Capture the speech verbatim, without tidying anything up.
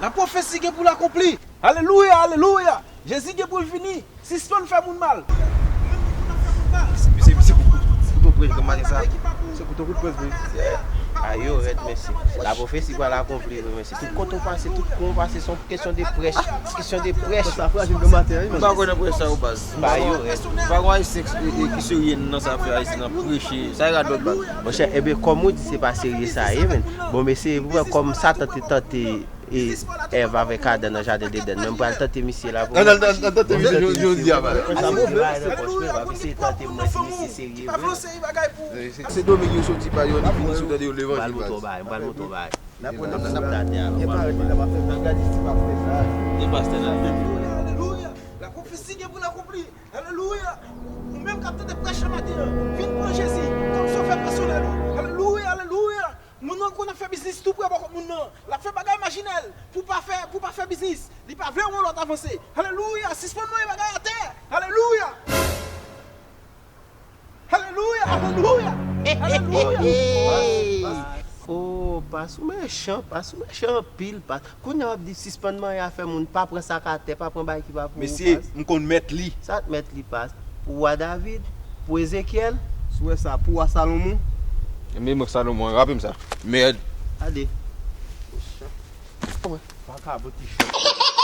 La pwofesi gen pou l akonpli. Alelouya, alelouya. Jezi gen pou l vini. Sispann fè moun mal. Misye, misye, kout, kout, kout yon prèch granmaten sa. Se kout yon kout prèch, wi. Ay yo, rèd, mesye. La pwofesi pral akonpli, wi, mesye. Tout kote w pase, tout kon w pase, se yon kesyon de prèch. Kesyon de prèch. Sa frajil granmaten, wi, men. M pa kwè nan prèch sa yo, baz. Ba yo, rèd. M pa kwè Ayisyen ki, ki serye nan sa fè Ayisyen nan preche. Sa e radòt, baz. Monchè, ebyen, kòm ou di, se pa serye sa ye, men. Bon, mesye, pou wè kòm Satan te tante e Èv avèk Adan nan jaden Edenn. Men m pral tante misye la pou mwen. Ann, ann, ann, ann tante misye jodi a, baz. Misye bay nan pòch mwen, epi se tante mwen si misye serye vre. Se Domeng yo soti bay yo, li vini sou tande yo levanjil, baz. M pral montre w bagay, m pral montre w bagay. N ap pran nan plat atè a. N ap gade si pastè sa. E pastè nan. Alelouya, alelouya. La pwofesi gen pou l akonpli. Alelouya. Ou menm k ap tande prèch la maten an, vin pran Jezi kòm sovè pèsonèl ou. Alelouya, alelouya. Moun nan konn ap fè biznis tou prè bò kot moun nan. L ap fè bagay majinèl pou pa fè, pou pa fè biznis. Li pa vle wè lòt avanse. Alelouya! Sispann voye bagay atè. Alelouya! Alelouya! Alelouya! Alelouya! Oh, pas ou mechan, pas ou mechan anpil, pas. Kounye a w ap di sispann manyen afè moun, pa pran sa k atè, pa pran bagay ki pa pou ou, pas. Mesye, m konn mèt li. Sa t mèt li, pas. Pou wa David, pou Ezekyèl. Si w wè sa, pou wa Salomon. Enben, mwen Salomon, raple m sa. Mèd. Gade. Vakabon ti chat.